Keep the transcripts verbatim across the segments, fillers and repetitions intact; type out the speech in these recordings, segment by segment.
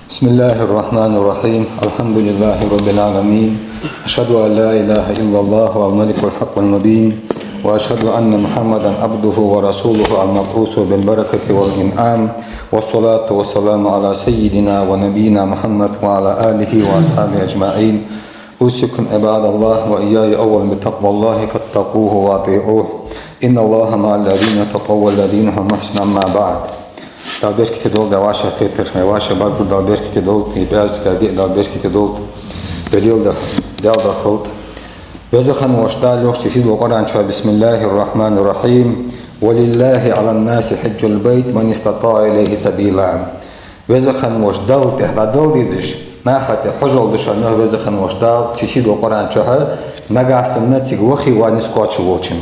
بسم الله الرحمن الرحيم. الحمد لله رب العالمين. أشهد أن لا إله إلا الله الملك الحق المبين. وأشهد أن محمدا عبده ورسوله المبعوث بالبركة والإنعام. والصلاة والسلام على سيدنا ونبينا محمد وعلى آله وأصحابه أجمعين. أوصيكم عباد الله وإياي أولا بتقوى الله فاتقوه وأطيعوه. إن الله مع الذين اتقوا والذين هم محسنون. أما بعد. Дала беркате долда вай вӀашагӀкхетар, вай вӀашагӀ баргур Дала беркате долда, из пӀаьраска ди Дала беркате долда, берригаш Дала дахалда. Веза хинна волча Дала йоах ший сийдолча Къуръан чу: بسم الله الرحمن الرحيم. ولله على الناس حج البيت من استطاع إليه سبيلا. Веза хинна волча Далла тӀа, Далла дезаш, наха тӀа хьажол да шоана, йоах Веза хинна волча Дала ший сийдолча Къуръан чу, нагахьа санна цига вахе ваха низ кхоачаш волчунна.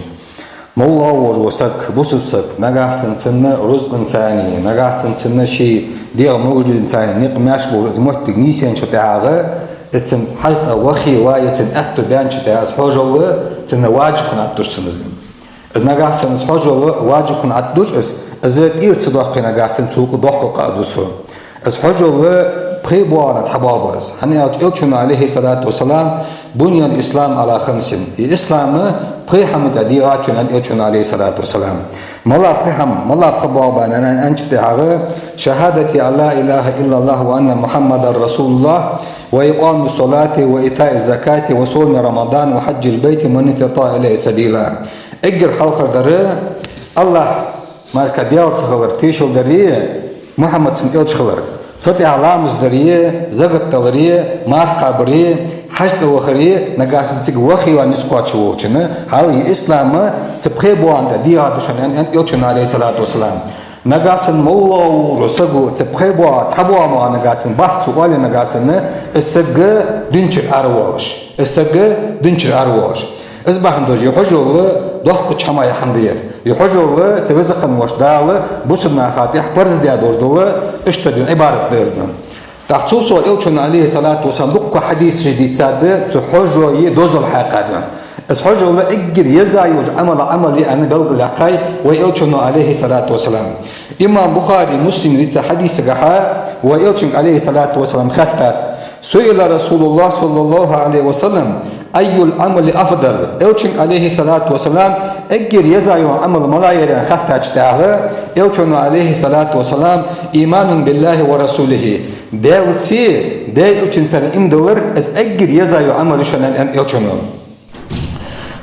МоллагӀа волаш вола саг, бусалба саг, нагахьа санна цунна рузкъанца, нагахьа санна цунна ший дегӀа могашалца никъ меш бола из моттиг нийсъенначул тӀехьагӀа, из цун хьажцӀа вахе ваха цун аьттув баьнначул тӀехьагӀа, из хьажол цунна важиб хинна Ӏаттуш цунна из. Из нагахьа санна из хьажол важиб хинна Ӏаттуш из, из тӀера ца доаккхе нагахьа санна, цо укх доккха къа а ду цо. Из хьажол пхе боагӀанех цхьа боагӀа ба из. ХӀана аьлча Элчано, عليه الصلاة والسلام: بني الإسلام على خمس. Из ислам пхе хӀаман тӀа дегӀад шоана, аьннад Элчано, عليه الصلاة والسلام. МалагӀа пхе хӀама, малагӀа пхе боагӀа ба аьнна, аьнначул тӀехьагӀа: شهادة أن لا إله إلا الله وأن محمدا رسول الله وإقام الصلاة وإيتاء الزكاة وصوم رمضان وحج البيت من استطاع إليه سبيلا. Эггара хьалхардар АллахӀ мара Даьла ца хилар тешал дари, Мухьаммад цун элча хилар. Цул тӀехьагӀа ламаз дари, закат далари, марха кхабари, хьажцӀа вахари, нагахьа санна цига вахе ваха низ кхоачаш волчунна. ХӀаьта из ислам цу пхе боагӀанех дегӀад шоана, аьннад Элчано, عليه الصلاة والسلام. Нагахьа санна моллагӀа волча саго цу пхе боагӀа, цхьа боагӀа ма ваха нагахьа санна, бац цо оале нагахьа санна, из саг дин чура аравоалаш. Из саг дин чура аравоалаш. Из бахьан долаш из хьажол доккхача хӀамаех хӀама да ер. Из хьажол цу Веза хинна волча Дала бусалба наха тӀа парз даь долаш дола иштта дола Ӏибадат да из. ТӀаккха цул совгӀа Элчано, عليه الصلاة والسلام, дуккха хьадисаш дийцад цу хьажола дозал хьакъехьа. Из хьажол эггара еза йолаш Ӏамалех Ӏамал я аьнна белгалъяьккхай вай Элчано, عليه الصلاة والسلام. Имам Бухари, Муслима дийцача хьадисагахьа вай Элчанга, عليه الصلاة والسلام, хаьттад: سئل رسول الله صلى الله عليه وسلم: أي العمل أفضل؟ Элчанга, عليه الصلاة والسلام, эггара еза йола Ӏамал малагӀа я аьнна хаьттачул тӀехьагӀа, Элчано, عليه الصلاة والسلام: إيمان بالله ورسوله. Даьлацеи Даьла Элчанцеи иман диллар, из эггара еза йола Ӏамал я шоана, аьннад Элчано.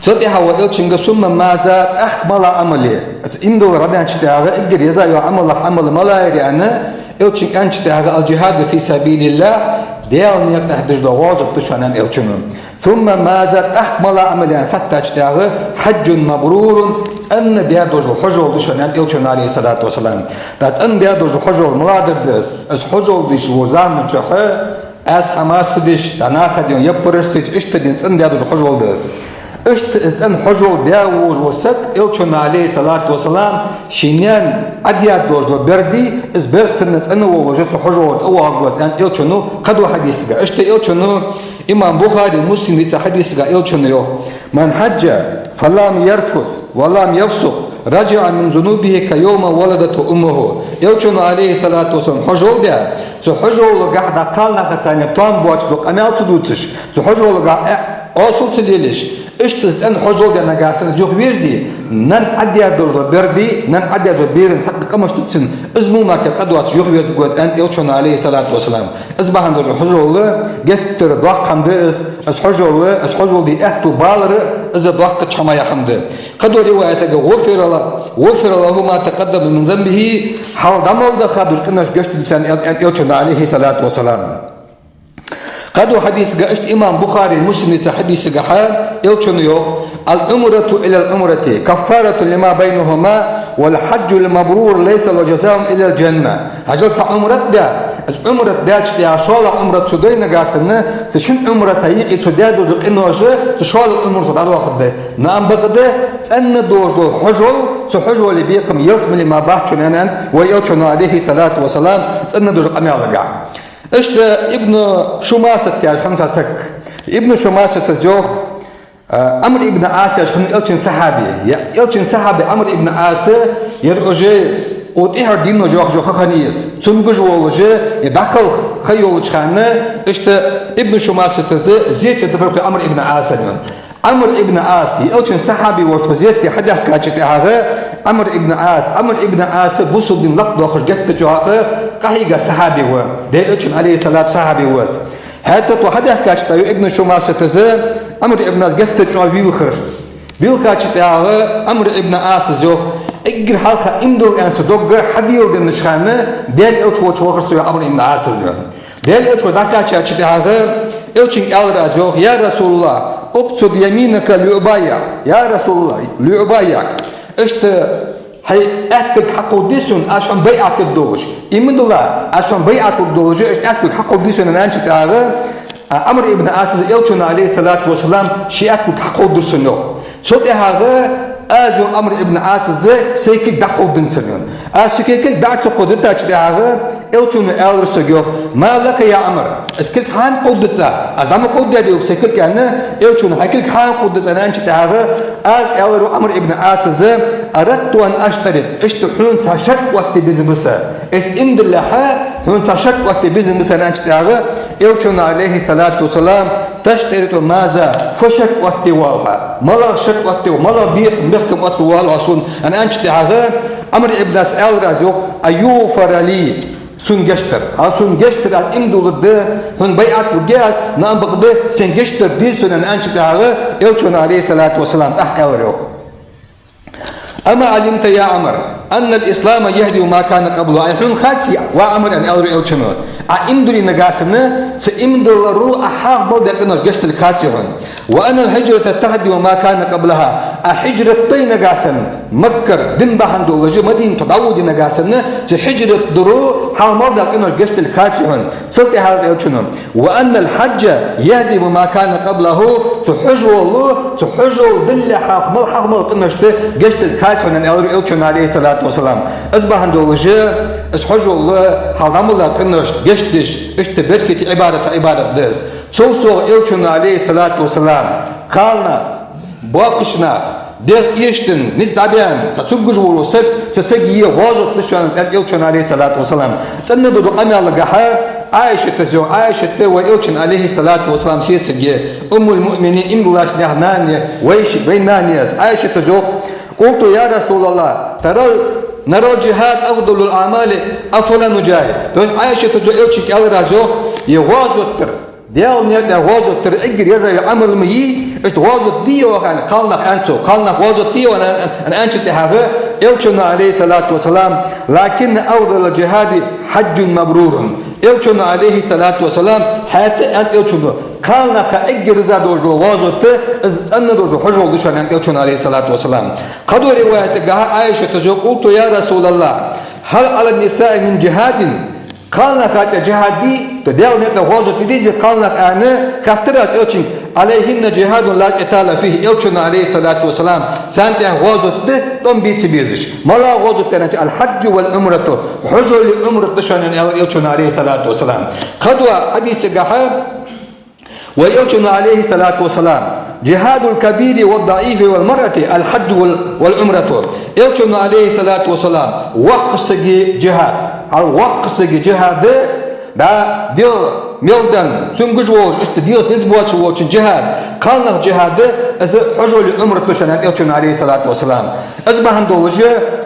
Цул тӀехьагӀа вай Элчанга: ثم ماذا؟ ТӀаккха малагӀа Ӏамал я? Из иман диллар дӀадаьнначул тӀехьагӀа эггара еза йола Ӏамалех Ӏамал малагӀа я аьнна, Элчанга аьнначул тӀехьагӀа: الجهاد في سبيل الله, Даьла наькъа тӀа деш дола гӀазот да шоана, аьннад Элчано. ثم ماذا؟ ТӀаккха малагӀа Ӏамал я аьнна хаьттачул тӀехьагӀа: حج مبرور, цӀена даь долаш дола хьажол да шоана, аьннад Элчано, عليه الصلاة والسلام. ТӀаккха цӀена даь долаш дола хьажол малагӀдар да из? Из хьажол деш волча заман чухь аз хӀамаш ца деш, дӀа наха ден яппараш ца еш, иштта ден цӀена даь долаш дола хьажол да из. Иштта из цӀена хьажол даь волаш вола саг, Элчано, عليه الصلاة والسلام, ший наьна Ӏадаь долаш дола бер дий, из бер санна цӀена волаш цу хьажола цӀавоагӀаргва из, аьннад Элчано кхыдолча хьадисага. Иштта Элчано, имам Бухари, Муслима дийцача хьадисага Элчано йоах: من حج فلم يرفث ولم يفسق رجع من ذنوبه كيوم ولدته أمه. Элчано, عليه الصلاة والسلام, хьажол даь, цу хьажолагахьа дӀа кхалнахаца тоам боацаш дола къамаьл ца дувцаш, цу хьажолагахьа осал ца лелаеш, иштта цӀена хьажол даь нагахьа санна из юхаверзе, наьна Ӏадаь долаш дола бер дий, наьна Ӏадаь долаш дола беран цхьаккха къамаш да цун, из мо мара къа доацаш юхаверзаргва из, аьннад Элчано, عليه الصلاة والسلام. Из бахьан долаш хьажол геттара доккха хӀама да из, из хьажол, из хьажол де аьттув балар, из доккхача хӀамаех хӀама да. Кхыдолча риваятага: غفر له، غفر له ما تقدم من ذنبه, хьалха дӀа мел даьха долаш къинош гешт да цунна, аьннад Элчано, عليه الصلاة والسلام. Кхыдолча хьадисага, иштта имам Бухари, Муслима дийцача хьадисагахьа Элчано йоах: العمرة إلى العمرة كفارة لما بينهما والحج المبرور ليس له جزاء إلا الجنة. Хьажол, цхьа Ӏумрат даь, из Ӏумрат даьчул тӀехьагӀа шоллагӀа Ӏумрат цо дой нагахьа санна, цу шин Ӏумрата юкъе цо даь долаш дола къинош цу шоллагӀча Ӏумрата дӀадоахаргда. Но амма бакъда цӀена долаш дола хьажол, цу хьажола бекхам ялсмале мара бац шоана, аьннад вай Элчано, عليه الصلاة والسلام, цӀена долаш дола къамаьлагахьа. Иштта Ибн Шумасат яхаш хиннав цхьа саг. Ибн Шумасата йоах, а, Ӏамр ибн Ӏас яхаш хиннав Элчан сахьаби. Я, Элчан сахьаби Ӏамр ибн Ӏас, ер уже Укх тӀехьара дийнахьа жоп-жоп хиннай из. Цамогаш волаш, из дӀакхалха ха йолча хана, иштта Ибн Шумасатас зерат дергда Ӏамр ибн Ӏасага. Ӏамр ибн Ӏас, из Элчан сахьаби волча зерат хьадаьхкача тӀехьагӀа, Ӏамр ибн Ӏас, Ӏамр ибн Ӏас бусалба дин лакхдоахаш геттара чӀоагӀа къахьийга сахьаби ва, Даьла Элчан, Ӏалайхи ссалату, сахьаби ва из. ХӀаьта тхо хьадаьхкача тӀехьагӀа, йоах Ибн Шумасатас, Ӏамр ибн Ӏас геттара чӀоагӀа вийлхар. Вийлхача тӀехьагӀа Ӏамр ибн Ӏасас йоах: эггара хьалха иман дилла аьнна са дог хьаделладеннача хана, Даьла Элча волча вахар со, йоах Ӏамр ибн Ӏасас. Даьла Элча волча дӀакхаьчача тӀехьагӀа, Элчанга аьлар аз, йоах: «يا رسول الله، ابسط يمينك لأبايعك». «يا رسول الله، لأبايعك». Иштта хьай аьттув хьакховдадий сона, аз хьона байӀат дергдолаш. Иман дилла, аз хьона байӀат дергдолаш, иштта аьттув хьакховдадий сона, аьннача тӀехьагӀа, Ӏамр ибн Ӏасас Элчанна, Ӏалайхи ссалату вассалам, ший аьттув хьакховдадаьд сона, йоах. Цул тӀехьагӀа аз, йоах Ӏамр ибн Ӏасас, сай кулг дӀакховдаденнад сона, йоах. Аз сай кулг дӀа ца кховдадийтача тӀехьагӀа, Элчано аьлар сога, йоах: «ما لك يا عمرو؟ Из кулг хӀана кховдадаьд Ӏа? Аз дӀа ма кховдаддаьдий сога сай кулг», аьнна, Элчано: «Хьай кулг хӀана кховдададаьд Ӏа?» аьннача тӀехьагӀа, аз аьлар, йоах Ӏамр ибн Ӏасас: «أردت أن أشترط, иштта хьона цхьа шарт оттаде безам ба са. Аз иман диллалехьа, хьона цхьа шарт оттаде безам ба са», аьннача тӀехьагӀа, Элчано, Ӏалайхи ссалату вассалам: «تشترط ماذا؟ Фу шарт оттаде воалл хьо? МалагӀа шарт оттаде, малагӀа бекхам, бехкам оттаде воалл хьо сона?» аьннача тӀехьагӀа, Ӏамр ибн Ӏасас аьлар аз, йоах: «أن يغفر لي, сона гешт дар. Хьо сона гешт дар, аз иман диллад, хьона байӀат лургья аз, но амма бакъда сона гешт дар де сона», аьннача тӀехьагӀа, Элчано, Ӏалайхи ссалату вассалам, тӀаккха аьлар, йоах: «أما علمت يا عمرو أن الإسلام يهدم ما كان قبله». Ай, хьона хаций, ва Ӏамр, аьнна аьлар Элчано, Ӏа иман дилле нагахьа санна, цу иман дилларо Ӏа хьалха мел даь къинош гештдергда хаций хьона? «وأن الهجرة تهدم ما كان قبلها». Ӏа хӀижрат де нагахьа санна, Маккара дин бахьан долаш Мадинате дӀаводе нагахьа санна, цу хӀижрат даро хьалха мел даь къинош гештдергда хаций хьона? Цул тӀехьагӀа Элчано: «وأن الحج يهدم ما كان قبله». Цу хьажол, цу хьажол диллалехьа хьалха мел, хьалха мел къинош гештдергда хаций хьона, аьнна аьлар Элчано, Ӏалайхи ссалату вассалам. Из бахьан долаш, из хьажол хьалха дӀа мел даь къинош гештдеш, иштта беркате Ӏибадат, Ӏибадат да из. Цул совгӀа Элчано, Ӏалайхи ссалату вассалам, кхалнах, боккхийча наха, дегӀ эшаденна, низ дӀабаьнна, цхьа цамогаш вола саг, цу саго гӀазот луш вац, аьннад Элчано, Ӏалайхи ссалату вассалам. ЦӀена дола къамаьл гахьа, Ӏайшатас йоах, Ӏайшат ва Элчан, Ӏалайхи ссалату вассалам, сесаг я, уммул-муъминин, иман диллача наьха нана я, вай ш-, вай нана я из. Ӏайшатас йоах: «قلت يا رسول الله، ترى، نرى الجهاد أفضل الأعمال، أفلا نجاهد؟» То есть Ӏайшатас йоах, Элчанга аьлар аз, йоах: «Ер гӀазот дар, Даьла наькъа тӀа гӀазот дар эггара еза йола Ӏамал ма йий, иштта гӀазот дий оаха?» аьнна, кхалнах аьннад цо, кхалнах гӀазот дий оаха аьнна, аьнна, аьннача тӀехьагӀа, Элчано, Ӏалайхи ссалату вассалам: «لكن أفضل الجهاد حج مبرور». Элчано, Ӏалайхи ссалату вассалам, хӀаьта аьннад Элчано, кхалнаха эггара еза долаш дола гӀазот, из цӀена долаш дола хьажол да шоана, аьннад Элчано, Ӏалайхи ссалату вассалам. Кхыдолча риваята гахьа Ӏайшатас йоах: «قلت يا رسول الله، هل على النساء من جهاد؟» Кхалнаха тӀа джихӀад дий, то Даьла наькъа тӀа гӀазот дий из кхалнах, аьнна, хаьттар аз Элчанга. «عليهن جهاد لا قتال فيه». Элчано, Ӏалайхи ссалату вассалам, царна тӀа гӀазот да, тӀом бе ца безаш. МалагӀа гӀазот да аьлча: «الحج والعمرة», хьажоли Ӏумрат да шоана, аьнна аьлар Элчано, Ӏалайхи ссалату вассалам. Кхыдолча хьадиса гахьа, вай Элчано, Ӏалайхи ссалату вассалам: «جهاد الكبير والضعيف والمرأة الحج وال-، والعمرة». Элчано, Ӏалайхи ссалату вассалам, воккхача сага джихӀад, хьал воккхача сага джихӀад да, дегӀ мел денна, цамогаш волаш, иштта дегӀаца низ боацаш волчун джихӀад, кхалнах джихӀад да, из хьажоли Ӏумрат да шоана, аьннад Элчано, Ӏалайхи ссалату вассалам. Из бахьан долаш,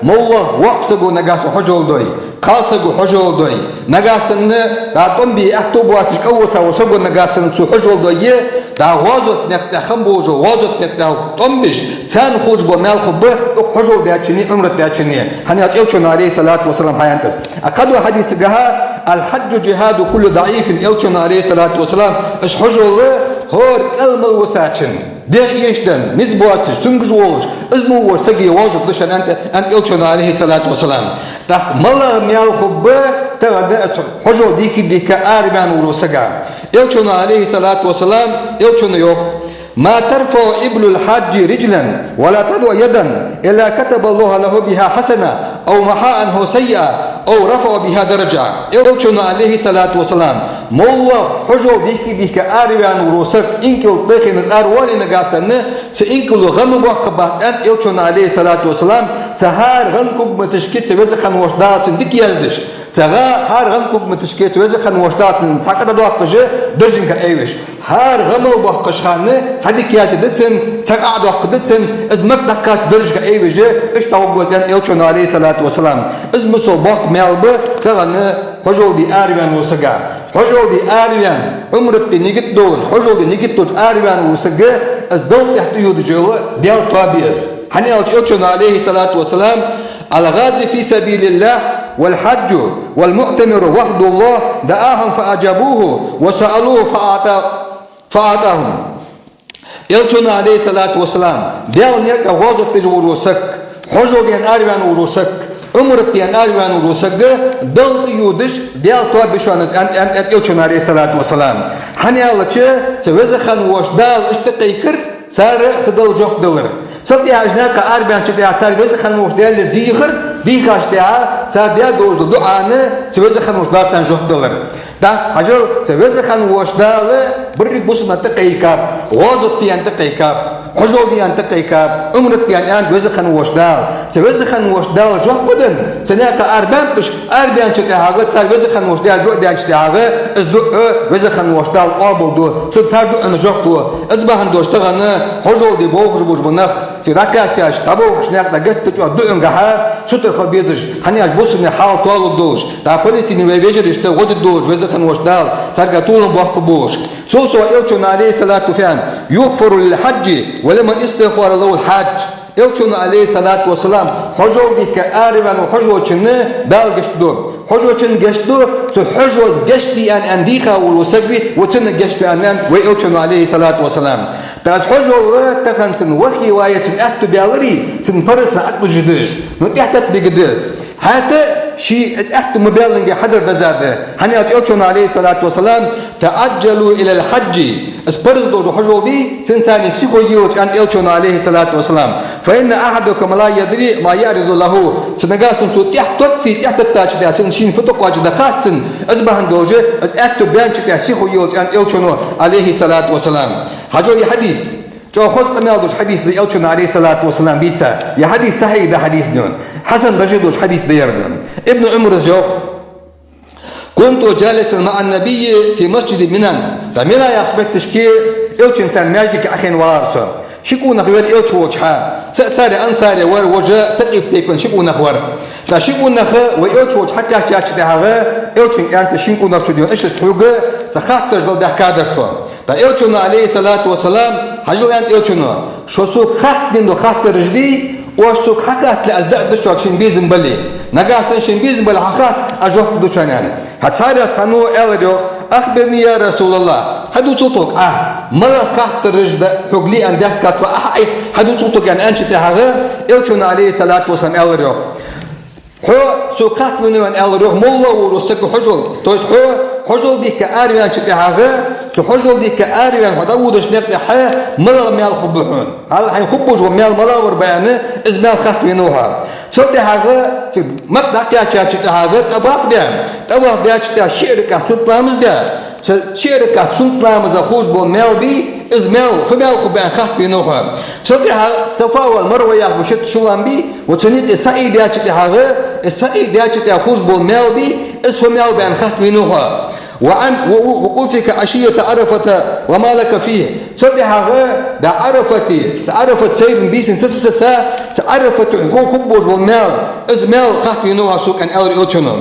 моллагӀа воккха саго нагахьа санна хьажол дой, кхалсаго хьажол дой, нагахьа санна, дӀа тӀом бе аьттув боацаш кӀалвиса вола саго нагахьа санна цо хьажол дой, дӀа гӀазота наькъа тӀа хинна болаш, гӀазота наькъа тӀа тӀом беш, царна хулаш бола маьл хургба укх хьажол даьчоа, Ӏумрат даьчоа. ХӀана аьлча Элчано, Ӏалайхи ссалату вассалам, хьааьннад из. А кхыдолча хьадиса гахьа: «الحج جهاد كل ضعيف», Элчано, Ӏалайхи ссалату вассалам, из хьажол хӀара кӀал мел висачун, дегӀ эшаденна, низ боацаш, цамогаш волаш, из мел вола сага гӀазот да шоана, аьннад, аьннад Элчано, Ӏалайхи ссалату вассалам. ТӀаккха малагӀа маьл хургба тахан из хьажол дийкха-дийкха араваьнна волча сага? Элчано, Ӏалайхи ссалату вассалам, Элчано йоах: «ما ترفع إبل الحاج رجلا ولا تضع يدا إلا كتب الله له بها حسنة أو محا عنه سيئة أو رفعه بها درجة. Элчано, عليه الصلاة والسلام, моллагӀа хьажол дихка-дихка араваьнна вола саг, инкал тӀехьенна из аравоале нагахьа санна, цу инкало гӀам боаккхаргбац, аьннад Элчано, عليه الصلاة والسلام, цу хӀара гӀан кугматашка цу Веза хинна волча Дала цунна дика яздеш. Цу гӀа-, хӀара гӀан кугматашка цу Веза хинна волча Дала цунна цхьа къа дӀадоаккхаш, даржанга Ӏовеш. ХӀара гӀа мел боаккхаш хинна цхьа дика язде да цунна, цхьа къа Ӏодоаккхаргда цунна, из мара дӀакхача даржага Ӏовеш, иштта гӀоргва из, аьннад Элчано, عليه الصلاة والسلام. Из масала боккха маьл ба тахан хьажол де араваьнна волча сага. Хьажол де араваьнна, Ӏумрат де нигат долаш, хьажол де нигат долаш араваьнна вола саг, из Далла тӀехьа тӀайодаш йола Даьла тоаба я из. ХӀана аьлча Элчано, عليه الصلاة والسلام: الغازي في سبيل الله والحاج والمعتمر وفد الله دعاهم فأجابوه وسألوه فأعطى-, فأعطاهم. Элчано, عليه الصلاة والسلام, Даьла наькъа гӀазот деш вола саг, хьажол де араваьнна вола саг, Ӏумрат де араваьнна вола саг, Далла тӀайодаш, Даьла тоаба я шоана из, аьннад, аьннад, аьннад Элчано, عليه الصلاة والسلام. ХӀана аьлча, цу Веза хинна волча Дала иштта кхайкар, цар цу Далла жоп далар. Цул тӀехьагӀа уж наькъа арабаьнначул тӀехьагӀа цар Веза хинна волча Даьлага дийхар, дийхача тӀехьагӀа цар даь долаш дола дуӀана цу Веза хинна волча Дала царна жоп далар. ТӀаккха хьажал, цу Веза хинна волча Дала берригача бусалба наха тӀакхайкаб, гӀазот де аьнна тӀакхайкаб, хьажол де аьнна тӀакхайкаб, Ӏумрат де аьнна, аьннад Веза хинна волча Дала. Цу Веза хинна волча Дала жоп ма денна, цу наькъа арабаьннача, арабаьнначул тӀехьагӀа цар Веза хинна волча Даьлага дуӀа даьнначул тӀехьагӀа, из дуӀа Веза хинна волча Дала къоабалду, цу цар дуӀанна жоп лу. Из бахьан долаш тахан хьажол де болхаш бола нах, цига дӀакхаьчача, дӀаболхаш наькъа тӀа геттара чӀоагӀа дуӀангахьа сутара хила безаш, хӀана аьлча бусалба наьха хьал тоалургдолаш, дӀа Палестине вай вежарий иштта гӀо дергдолаш Веза хинна волча Дала, царга толам боаккхаргболаш. Цул совгӀа Элчано, عليه الصلاة والسلام, аьннад: يغفر للحاج ولمن استغفر له الحاج. Элчано, عليه الصلاة والسلام, хьажол дихка араваьнна вола хьажолчунна Дала гешт ду. Хьажолчунна гешт ду, цу хьажолца гешт де аьнна, аьнна дийха вола саг вий, ва цунна гешт ду аьнна, аьннад вай Элчано, عليه الصلاة والسلام. ТӀаккха из хьажол тахан цунна вахе ваьчун аьттув баьларий, цун парзаш Ӏадужаш да из, ну тӀехьататта бигда из. ХӀаьта ший из аьттув ма баьллинге хьадар деза да. ХӀана аьлча Элчано, عليه الصلاة والسلام: تعجلوا إلى الحج. Из парз долаш дола хьажол дий, цунца царна сихо елаш, аьннад Элчано, عليه الصلاة والسلام. فإن أحدكم لا يدري ما يعرض له. Цу нагахьа санна цо тӀехьатотте, тӀехьататтача тӀехьа цунна шийна фу тӀакхоач да хац цунна, из бахьан долаш, из аьттув баьннача тӀехьа сихо елаш, аьннад Элчано, عليه الصلاة والسلام. Хьажал ер хьадис. ЧӀоагӀа хоза къамаьл долаш хьадис да Элчано, عليه الصلاة والسلام, дийца. Ер хьадис сахьихь да хьадис да. Хьасан даржа долаш хьадис да ер. Ибн Ӏумара йоах: كنت جالسا مع النبي في مسجد منى. ТӀаккха Мина яхача метташка Элчанца цхьана маьждиге Ӏохайна вагӀар со. Ши къонах вар Элча волча хьа. Цхьа царех ансарий вар, вож сакъиф тайпан ши къонах вар. ТӀаккха ши къонах вай Элча волча хьакхаьчача тӀехьагӀа, Элчанга аьннад цу шин къонахчо, дий хьона, иштта-иштта хьога цхьа хаттараш дала даьхкадар тхо. ТӀаккха Элчано, عليه الصلاة والسلام, хьажал, аьннад Элчано, шо сога хаттаденна дола хаттараш дий, оаш сога хьахаттале, аз дӀаоаларгда шуга, шун безам бале. Нагахьа санна шун безам бале, хьахатта, аз жоп лургда шоана, аьнна. ХӀанз царех цхьанне аьлар йоах: أخبرني يا رسول الله. Хьадувцал тхога Ӏа, малагӀа хаттараш да хьога ле аьнна даьхкад тхо, Ӏа хьадувцал тхога, аьнна, аьннача тӀехьагӀа, Элчано, عليه الصلاة والسلام, аьлар йоах: Хьо сога хаттавенав, аьнна, аьлар йоах, моллагӀа вола саг хьажол. То есть хьо хьажол дихка араваьннача тӀехьагӀа, цу хьажол дихка араваьнна хьо дӀаводача наькъа тӀа хьа малагӀа маьл хургба хьона? Хьа-, хьайна хургболаш бола маьл малагӀа вар ба, аьнна, из маьл хаттавенав хьо. Цул тӀехьагӀа, цига Макка дӀакхаьчача тӀехьагӀа, тӀаваф даь, тӀаваф даьча тӀехьа ши ракаӀат суннат ламаз даь, цу ши ракаӀат суннат ламаза хургбола маьл бий, из маьл, фу маьл хургба, аьнна, хаттавенав хьо. Цул тӀехьагӀа Сафа вал Марва яхаш бола ши тӀа шу лам бий, ва цу наькъе саӀй даьча тӀехьагӀа, из саӀй даьча тӀехьа хургбола маьл бий, из фу маьл ба, аьнна, хаттавенав хьо. وعن و-، و-، وقوفك عشية عرفة وما لك فيه. Цул тӀехьагӀа, дӀа Ӏарафате, цу Ӏарафат сайранна бийсан саца, саца, цу Ӏарафате хьона хургболаш бола маьл, из маьл хаттавенав хьо сога, аьнна, аьлар Элчано.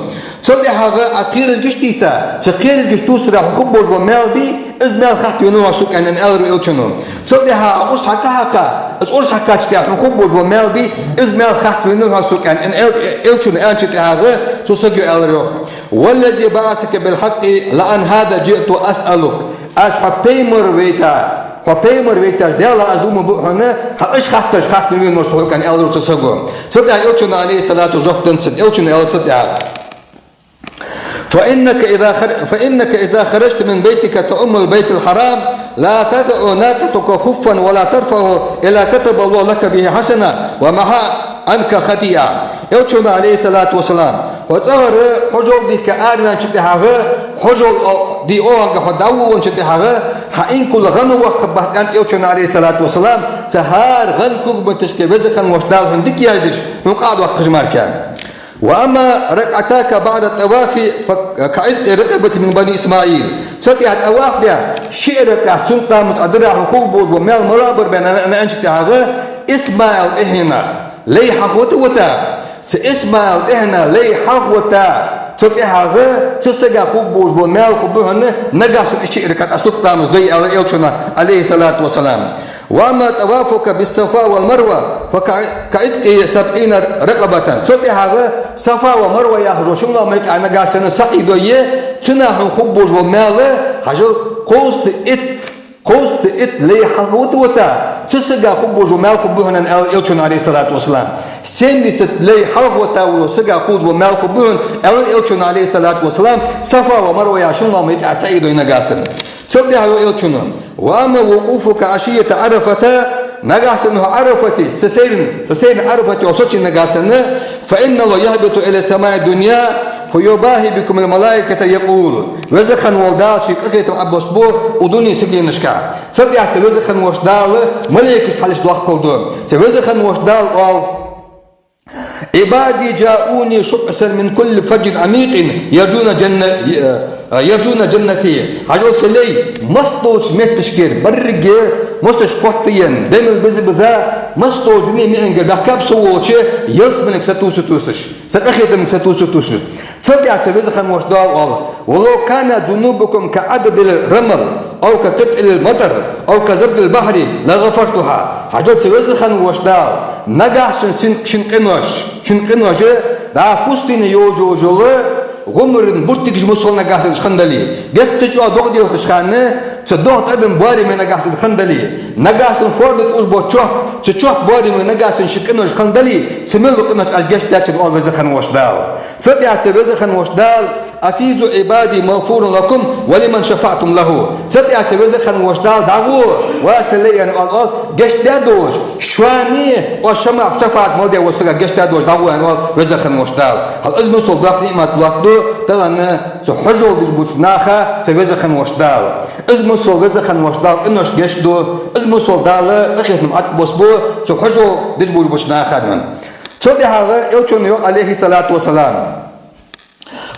Цул тӀехьагӀа Ӏа кхерилгаш тийса, цу кхерилгаш тувсарах хьона хургболаш бола маьл бий, из маьл хаттавенав хьо сога, аьнна, аьлар Элчано. Цул тӀехьагӀа Ӏа урс хьакха, хьакха, из урс хьакхача тӀехьа хьона хургболаш бола маьл бий, из маьл хаттавенав хьо сога, аьнна, аьл-, Элчано аьннача тӀехьагӀа, цу саго аьлар йоах: والذي بعثك بالحق لعن هذا جئت أسألك. Аз хьо пайхамар вайта, хьо пайхамар вайташ Даьлах аз дув ма буъ хьона, хьа уж хаттараш хаттавенав хьо сога, аьнна, аьлар цу саго. Цул тӀехьагӀа Элчано, عليه الصلاة, жоп деннад цунна, Элчано аьлар цул тӀехьагӀа: فإنك إذا خر-، فإنك إذا خرجت من بيتك تؤم البيت الحرام لا تضع ناقتك خفا ولا ترفعه إلا كتب الله لك به حسنة ومحا عنك خطيئة. Элчано, عليه الصلاة والسلام, Ва цӀагӀара хьажол дийхка араваьнначул тӀехьагӀа, хьажол о-, дий оагӀа хьо дӀаволавенначул тӀехьагӀа, хьа инкала гӀан ваккха бац, аьннад Элчано, Ӏалайхи ссалату вассалам, цу хӀара гӀан кугматашка Веза хинна волча Дала хьона дика яздеш, хьона къа а доаккхаш мара. وأما ركعتاك بعد الطواف فكعتق رقبة من بني إسماعيل. Цул тӀехьа тӀаваф даь, ши ракаӀат суннат ламаз Ӏа дир, хьона хургболаш бола маьл мала бар бен, аьнна, аьнначул тӀехьагӀа, ИсмаӀила тӀехьенах лай хьалхавита. Цу ИсмаӀила тӀехьенах лай хьалхавита, цул тӀехьагӀа цу сага хургболаш бола маьл хургба хьона, нагахьа санна ши ракаӀат Ӏа суннат ламаз дой, аьлар Элчано, Ӏалайхи ссалату вассалам. وأما طوافك بالصفا والمروة فكعتق سبعين رقبة. Цул тӀехьагӀа Сафа ва Марва яхаш йола шин лоамашка Ӏа нагахьа санна саӀй дой, цунах хьона хургболаш бола маьл, хьажал, кхузткъа итт, кхузткъа итт лай хьалхавита, цу сага хургболаш бола маьл хургба хьона, аьлар Элчано, Ӏалайхи ссалату вассалам. Семьдесят лай хьалхавита волча сага хургболаш бола маьл хургба хьона, аьлар Элчано, Ӏалайхи ссалату вассалам, Сафа ва Марва яха шин лоамашка Ӏа саӀй дой нагахьа санна. Цул тӀехьагӀа йоах Элчано: وأما وقوفك عشية عرفة, нагахьа санна хьо Ӏарафате, цу сайранна, цу сайранна Ӏарафате хьо саций нагахьа санна, فإن الله يهبط إلى السماء الدنيا فيباهي بكم الملائكة يقول. Веза хинна волча Дала ший къахетам Ӏобоссабу укх дунен сигаленашка. Цул тӀехьагӀа цу Веза хинна волча Дала малейкашта хьалхашка доаккхал ду. Цу Веза хинна волча Дала оал: عبادي جاءوني شعثا من كل فج عميق يرجون جن-، يرجون جنتي. Хьажал, са лай, массадолча метташкара беррига моастагӀашка хоттаенна, дем мел биза-биза, массадолча дунен миӀангара баьхкаб со волча ялсмалага сатувса-тувсаш, са къахетамга сатувса-тувсаш. Цул тӀехьагӀа цу Веза хинна волча Дала оал: ولو كانت ذنوبكم كعدد الرمل أو كقطر المطر أو كزبد البحر لغفرتها. Хьажал, цу Веза хинна волча Дала, нагахьа санна шун, шун къинош, шун къинош, дӀа пустыне йолаш йола гӀумара буртигаш мел сел нагахьа санна хинна дале, геттара чӀоагӀа догӀа делхаш хана, цу догӀа тӀадам боараме нагахьа санна хинна дале, нагахьа санна форда тӀа уж бола чоп, цу чоп боараме нагахьа санна шун къинош хинна дале, цу мел дола къиношта Ӏа гешт даьд шоана, оал Веза хинна волча Дала. Цул тӀехьагӀа цу Веза хинна волча Дала: أفيضوا عبادي مغفورا لكم ولمن شفعتم له. Цул тӀехьагӀа цу Веза хинна волча Дала: дӀагӀо, ва са лай, аьнна оал, оал, гешт даь долаш, шоана, оаш шама-, шафаӀат мел даь волча сага гешт даь долаш дӀагӀо, аьнна оал Веза хинна волча Дала. Хьал из мел дола доккха ниӀмат лоаттаду тахан цу хьажол деш болча наха цу Веза хинна волча Дала. Из мел дола Веза хинна волча Дала къиношта гешт ду, из мел дола Дала къахетам Ӏобоссабу цу хьажол деш болаш болча наха, аьнна. Цул тӀехьагӀа Элчано йоах, Ӏалайхи ссалату вассалам: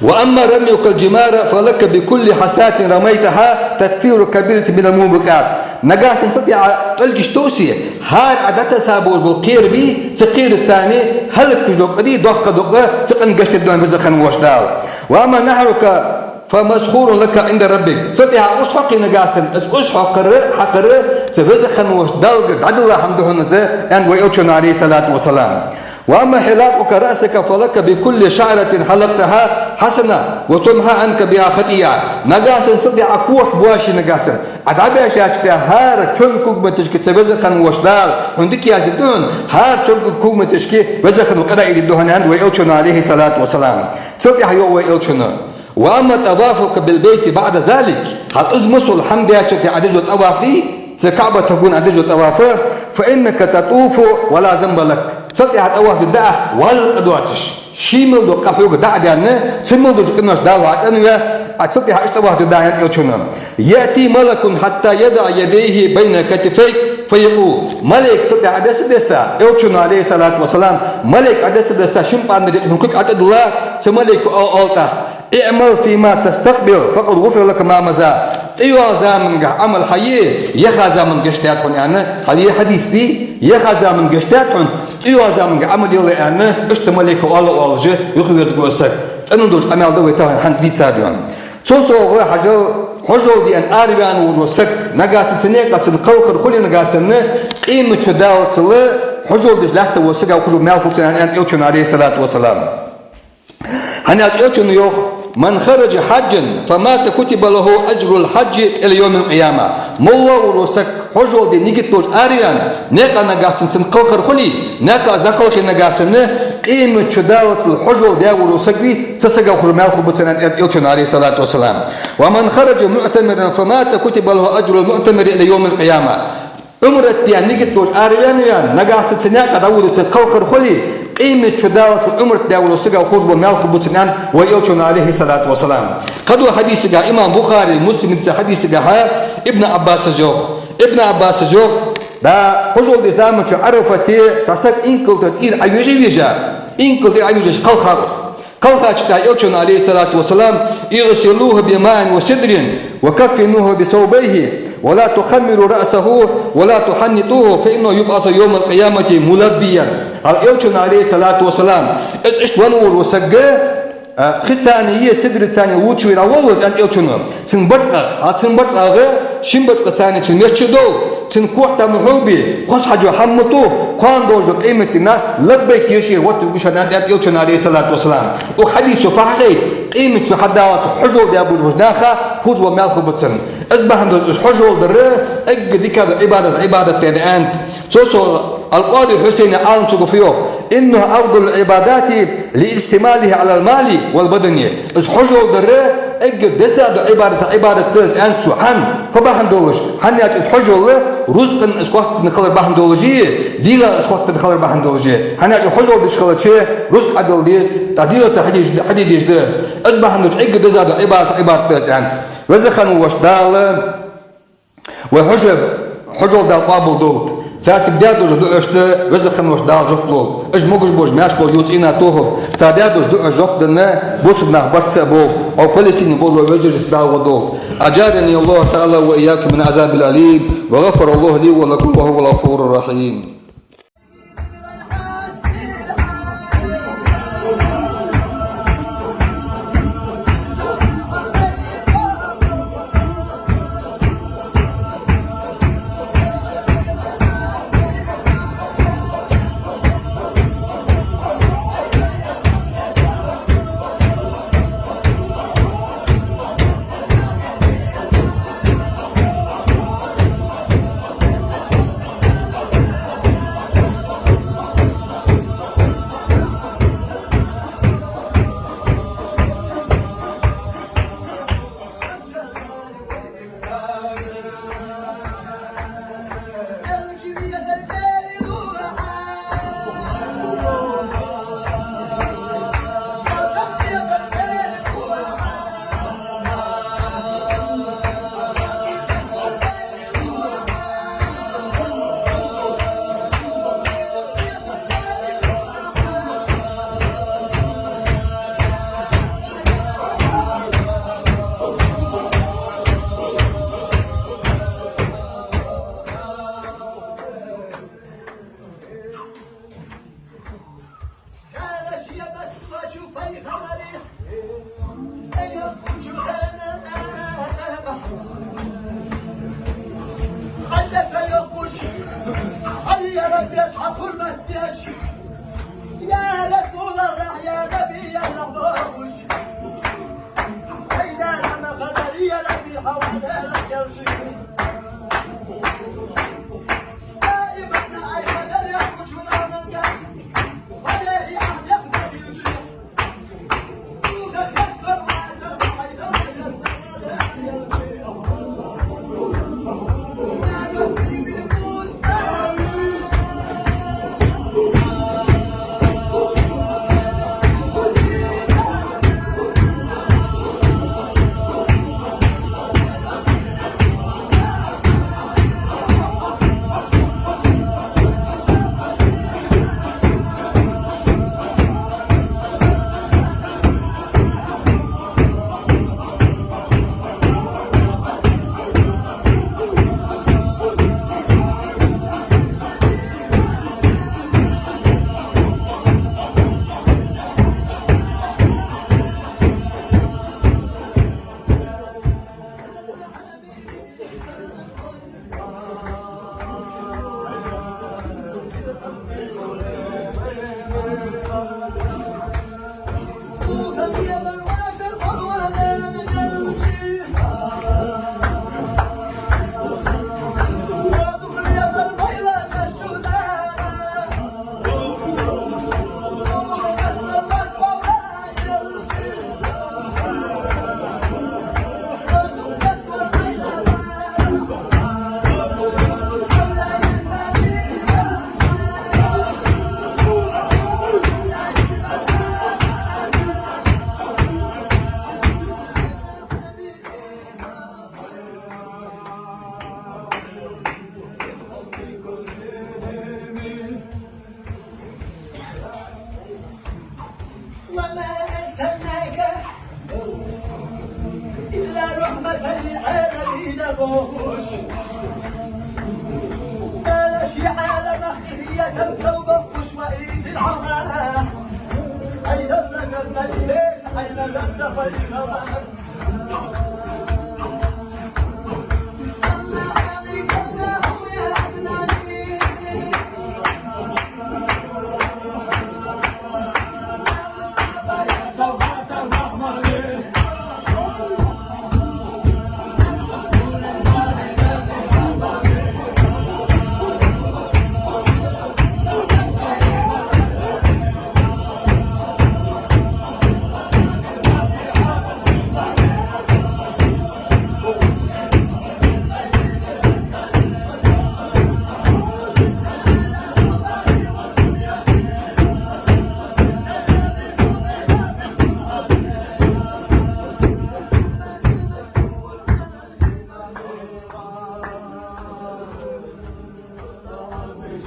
وأما رميك الجمار فلك بكل حصاة رميتها تكفير الكبيرة من الموبقات. Нагахьа санна цу тӀа Ӏа тӀалгаш тувсе, хӀара Ӏа дӀатесса болаш бола кхера бий, цу кхераца хӀалакхувш дола къа дий, доккха дола къа, цу къинна гешт дергда хьона Веза хинна волча Дала. وأما نحرك فمسخور لك عند ربك. Цул тӀехьагӀа ус хьокхе нагахьа санна, из ус хьокхар, хьакхар цу Веза хинна волча Даллагара дӀадилла хӀама да хьона из, аьннад вай Элчано, Ӏалайхи ссалату вассалам. وأما حلاقك رأسك فلك بكل شعرة حلقتها حسنة وتمحى عنك بها خطيئة. Нагахьа санна цу тӀа Ӏа корта боаше нагахьа санна, Ӏа дӀабаьшача тӀехьа хӀара чонгий кугматашка цу Веза хинна волча Дала хьона дика яздергда хьона, хӀара чонгий кугматашка Веза хинна вола къа дӀаайдергда хьона, аьннад вай Элчано, Ӏалайхи ссалату вассалам. Цул тӀехьагӀа йоах вай Элчано: وأما طوافك بالبيت بعد ذلك. Хьал из мел дола хӀама даьчул тӀехьагӀа Ӏа деш дола тӀаваф дий, цу КаӀбата гон Ӏа деш дола тӀаваф, فإنك تطوف ولا ذنب لك. Цул тӀехьагӀа тӀаваф дергда Ӏа, валла къа доацаш. Ший мел дола къа хьога дӀа а даьнна, цу мел долча къиношта Дала хьо цӀенваь, Ӏа цул тӀехьагӀа иштта тӀаваф дергда, аьннад Элчано. يأتي ملك حتى يضع يديه بين كتفيك فيقول. Малейк цул тӀехьагӀа Ӏодесса-десса, Элчано, Ӏалайхи ссалату вассалам, малейк Ӏодесса-десса шин пӀаннара юкъе хьона кулг ӀотӀадилла, цу малейко оал тӀаккха: اعمل فيما تستقبل فقد غفر لك ما مضى. ТӀайоагӀача замангахьа Ӏамал хьае, яхача заман гешт даьд хьона, аьнна, хьал е хьадис дий, яхача заман гешт даьд хьона, тӀайоагӀача замангахьа Ӏамал е, аьнна, иштта малейко оал, оалаш юхавезаргва из саг. ЦӀена долаш къамаьл да вай тахан хӀанз дийцар дий хьона. Цул совгӀа, хьажал, хьажол де аьнна араваьнна волаш вола саг, нагахьа санна цу наькъа цунна кхалхар хуле нагахьа санна, къемат ди даллалца хьажол деш латташ волча сага хургбола маьл хургба цунна, аьннад Элчано, Ӏалайхи ссалату вассалам. ХӀана аьлча Элчано йоах: من خرج حاجا فمات كتب له أجر الحاج إلى يوم القيامة. МоллагӀа волаш вола саг хьажол де нигат долаш араваьнна, наькъа нагахьа санна цунна кхалхар хуле, наькъа из дӀакхалхе нагахьа санна, къемат ди даллалца хьажол даь волаш вола саг вий, цу сага хургбола маьл хургба цунна, аьннад Элчано, Ӏалайхи ссалату вассалам. ومن خرج معتمرا فمات كتب له أجر المعتمر إلى يوم القيامة. Ӏумрат де нигат долаш араваьнна, ваьнна, нагахьа санна цу наькъа дӀавода цунна кхалхар хуле, Къематди чу даллалца Ӏумрат даь волча сага хургбола маьл хургба цунна, аьннад вай Элчано, Ӏалайхи ссалату вассалам. Кхыдолча хьадисага, имам Бухари, Муслима хьадисага, Ибн Ӏаббаса йоах. Ибн Ӏаббаса йоах, да, хьажол деча заман чу Ӏарафате цхьа саг инкала тӀара Ӏовижа-вижа, инкала тӀара Ӏовижаш кхалхав из. Кхалхача тӀехьа Элчано, Ӏалайхи ссалату вассалам: «اغسلوه بماء وسدر وكفنوه بثوبيه ولا تخمروا رأسه ولا تحنطوه فإنه يبعث يوم القيامة ملبيا». Ал Элчано, Ӏалайхи ссалату вассалам, из иштта венна вола саг, а, хица е сидраца лувчаве волавелва из, аьннад Элчано. Цун барзкъах, а, цун барзкъагӀа, шин барзкъаца цун мичча а довла, цун корта ма хьулбе, хоза хьажа хӀама ма ту, кхоана долча къематдийнахьа лаббайк ешар воттаргва шоана, аьннад Элчано, Ӏалайхи ссалату вассалам. Укх хьадисо фу хьахайт? Къематди чу хьадаллалца хьажол даь болча наха хургбола маьл хургба цунна. Из бахьан долаш из хьажол дар эггара дикагӀа дола Ӏибадат, Ӏибадат да аьннад. Цо, цо, Ал-Къади Хьусайна Ӏалам цо фу йоах: «إنه أفضل العبادات لاشتماله على المال والبدن». Из хьажол дар эггара деза дола Ӏибадатех Ӏибадат да из, аьннад цо. ХӀана? Фу бахьан долаш? ХӀана аьлча из хьажол рузкъа из хоттаденна хилар бахьан долаш, дегӀа из хоттаденна хилар бахьан долаш. ХӀана аьлча хьажол деш хилча, рузкъа Ӏодилла деза, тӀаккха дегӀаца хьаде-, хьаде дезаш да из. Из бахьан долаш эггара деза дола Ӏибадатех Ӏибадат да из, аьннад. Веза хинна волча Дала вай хьажа-, хьажол Дала къоабал долда. Цар цига даь долча дуӀашта Веза хинна волча Дала жоп лолда. Уж могаш болча маьрша болча юкъе цӀена тохалба. Цар даь долча дуӀашта жоп денна, бусалба нах барт ца а болба. Укх Палестине болча вежарашта Дала гӀо долда. أجارني الله تعالى وإياكم من العذاب الأليم، وغفر الله لي ولكم، وهو الغفور الرحيم.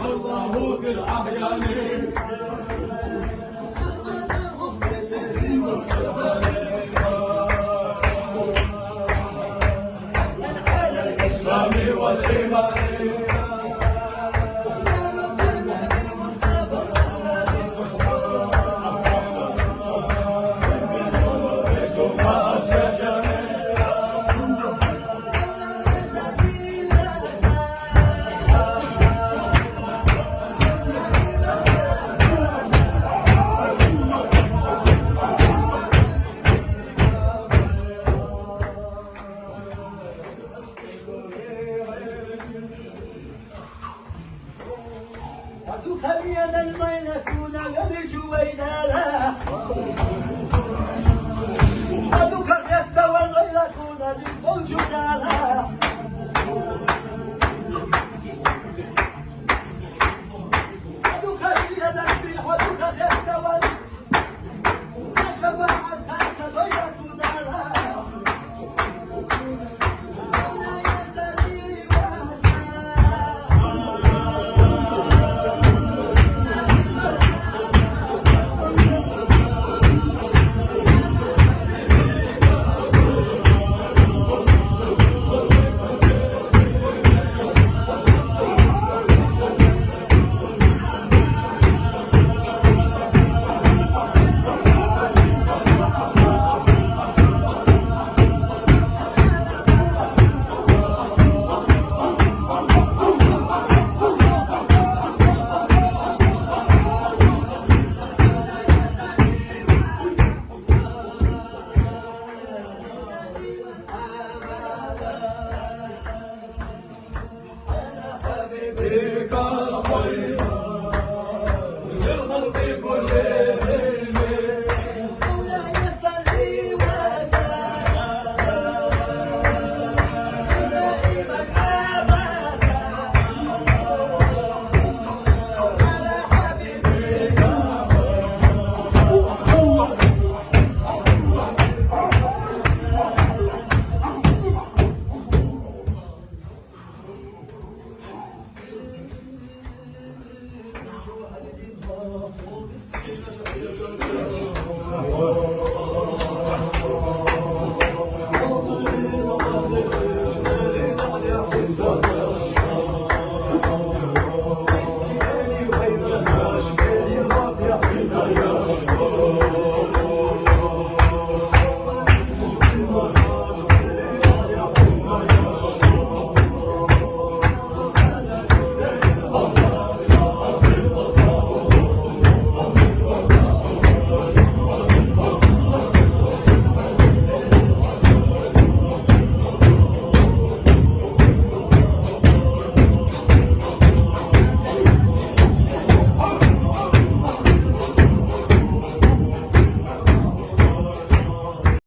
الله في الأحيان. الإسلام والإيمان.